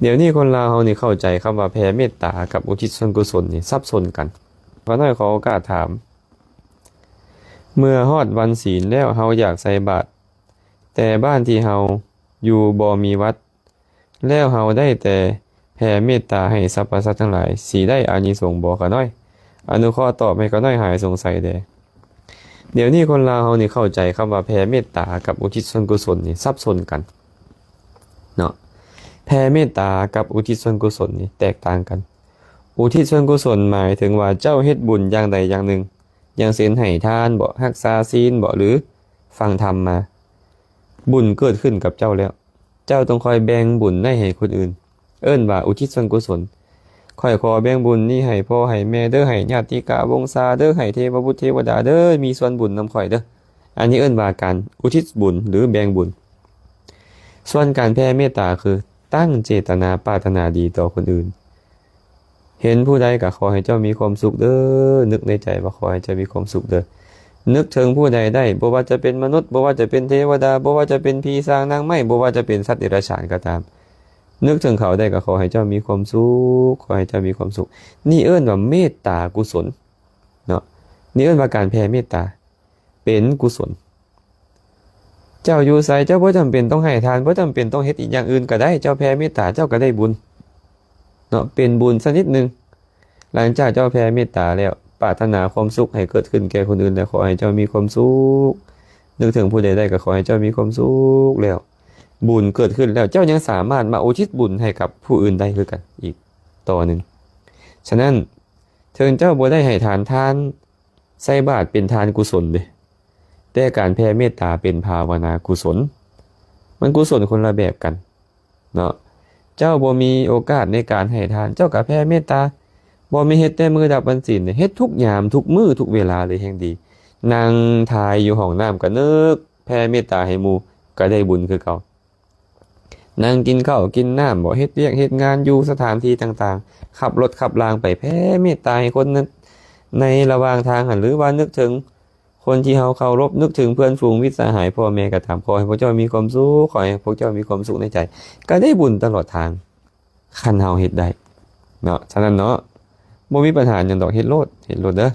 ດຽວນີ້ຄົນລາວເຮົານີ້ເຂົ້າໃຈຄຳວ່າແຜ່ເມດຕາກັບອຸທິດສ່ວນກຸສົນນີ້ສັບສົນກັນ. ຂ້ານ້ອຍຂໍໂອກາດຖາມ, ເມື່ອຮອດວັນສິນແລ້ວເຮົາຢາກໃສ່ບາດ, ແຕ່ບ້ານທີ່ເຮົາຢູ່ບໍ່ມີວັດ, ແລ້ວເຮົາໄດ້ແຕ່ແຜ່ເມດຕາໃຫ້ສັບພະສັດທັງຫຼາຍ, ຊິໄດ້ອານິສົງບໍ່ຂະນ້ອຍ? ອະນຸເຄາະຕອບໃຫ້ຂະນ້ອຍຫາຍສົງໄສແດ່. ດຽວນີ້ຄົນລາວເຮົານີ້ເຂົ້າໃຈຄຳວ່າແຜ່ເມດຕາກັບອຸທິດສ່ວນກຸສົນນີ້ສັບສົນກັນເນາະ. ແຜ່ເມດຕາກັບອຸທິດສ່ວນກຸສົນນີ້ແຕກຕ່າງກັນ. ອຸທິດສ່ວນກຸສົນໝາຍເຖິງວ່າເຈົ້າເຮັດບຸນຢ່າງໃດຢ່າງໜຶ່ງ, ຢ່າງເຊັ່ນໃຫ້ທານບໍ, ຮັກສາສິນບໍ ຫຼື ຟັງທຳມາ, ບຸນເກີດຂຶ້ນກັບເຈົ້າແລ້ວ, ເຈົ້າຕ້ອງຄອຍແບ່ງບຸນນັ້ນໃຫ້ຄົນອື່ນ, ເອີ້ນວ່າອຸທິດສ່ວນກຸສົນ. ຂ້ອຍຂໍແບ່ງບຸນນີ້ໃຫ້ພໍ່ໃຫ້ແມ່ເດີ, ໃຫ້ຍາດຕິກາວົງສາເດີ, ໃຫ້ເທວະບຸດເທວະດາເດີ, ມີສ່ວນບຸນນຳຂ້ອຍເດີ. ອັນນີ້ເອີ້ນວ່າການອຸທິດບຸນ ຫຼື ແບ່ງບຸນ. ສ່ວນການແຜ່ເມດຕາຄືຕັ້ງເຈດຕະນາປາດຖະໜາດີຕໍ່ຄົນອື່ນ. ເຫັນຜູ້ໃດກໍຂໍໃຫ້ເຈົ້າມີຄວາມສຸກເດີ, ນຶກໃນໃຈວ່າຂໍໃຫ້ເຈົ້າມີຄວາມສຸກເດີ. ນຶກເຖິງຜູ້ໃດໄດ້, ບໍ່ວ່າຈະເປັນມະນຸດ, ບໍ່ວ່າຈະເປັນເທວະດາ, ບໍ່ວ່າຈະເປັນຜີສາງນາງໄມ້, ບໍ່ວ່າຈະເປັນສັດເດຍລະສານກໍຕາມ, ນຶກເຖິງເຂົາໄດ້ກໍຂໍໃຫ້ເຈົ້າມີຄວາມສຸກ, ຂໍໃຫ້ເຈົ້າມີຄວາມສຸກ. ນີ້ເອີ້ນວ່າເມດຕາກຸສົນເນາະ. ນີ້ເອີ້ນວ່າການແຜ່ເມດຕາເປັນກຸສົນ. ເຈົ້າຢູ່ໃສ ເຈົ້າບໍ່ຈຳເປັນຕ້ອງໃຫ້ທານ, ບໍ່ຈຳເປັນຕ້ອງເຮັດອີກຢ່າງອື່ນກໍໄດ້, ເຈົ້າແຜ່ເມດຕາເຈົ້າກໍໄດ້ບຸນເນາະ, ເປັນບຸນຊະນິດໜຶ່ງ. ຫຼັງຈາກເຈົ້າແຜ່ເມດຕາແລ້ວ, ປາດຖະໜາຄວາມສຸກໃຫ້ເກີດຂຶ້ນແກ່ຄົນອື່ນແລ້ວ, ຂໍໃຫ້ເຈົ້າມີຄວາມສຸກ, ນຶກເຖິງຜູ້ໃດໄດ້ກໍຂໍໃຫ້ເຈົ້າມີຄວາມສຸກແລ້ວ, ບຸນເກີດຂຶ້ນແລ້ວ, ເຈົ້າຍັງສາມາດມາອຸທິດບຸນໃຫ້ກັບຜູ້ອື່ນໄດ້ຄືກັນອີກຕໍ່ໜຶ່ງ. ສະນັ້ນ, ເຖິງເຈົ້າບໍ່ໄດ້ໃຫ້ທານ, ທານໃສ່ບາດເປັນທານກຸສົນເດ້, ແຕ່ການແຜ່ເມດຕາເປັນພາວະນາກຸສົນ, ມັນກຸສົນຄົນລະແບບກັນເນາະ. ເຈົ້າບໍ່ມີໂອກາດໃນການໃຫ້ທານ, ເຈົ້າກໍແຜ່ເມດຕາ, ບໍ່ແມ່ນເຮັດແຕ່ມື້ດັບວັນສິນເດ້, ເຮັດທຸກຍາມ, ທຸກມື້, ທຸກເວລາເລີຍແຮ່ງດີ. ນັ່ງຖ່າຍຢູ່ຫ້ອງນ້ຳກໍນຶກແຜ່ເມດຕາໃຫ້ໝູ່, ກໍໄດ້ບຸນຄືເກົ່າ. ນັ່ງກິນເຂົ້າກິນນ້ຳບໍ, ເຮັດວຽກເຮັດງານຢູ່ສະຖານທີ່ຕ່າງໆ, ຂັບລົດຂັບລາງໄປ, ແຜ່ເມດຕາໃຫ້ຄົນໃນ, ໃນລະຫວ່າງທາງຫັ້ນ, ຫຼືວ່ານຶກເຖິງຄົນທີ່ເຮົາເຄົາລົບ, ນຶກເຖິງເພື່ອນຝູງມິດສະຫາຍ, ພໍ່ແມ່ກໍຕາມ, ຂໍໃຫ້ພວກເຈົ້າມີຄວາມສຸກ, ຂໍໃຫ້ພວກເຈົ້າມີຄວາມສຸກໃນໃຈ, ກໍໄດ້ບຸນຕະຫຼອດທາງ, ຄັນເຮົາເຮັດໄດ້ເນາະ. ສະນັ້ນເນາະ, ບໍ່ມີບັນຫາຫຍັງດອກ, ເຮັດໂລດ, ເຮັດໂລດເດີ.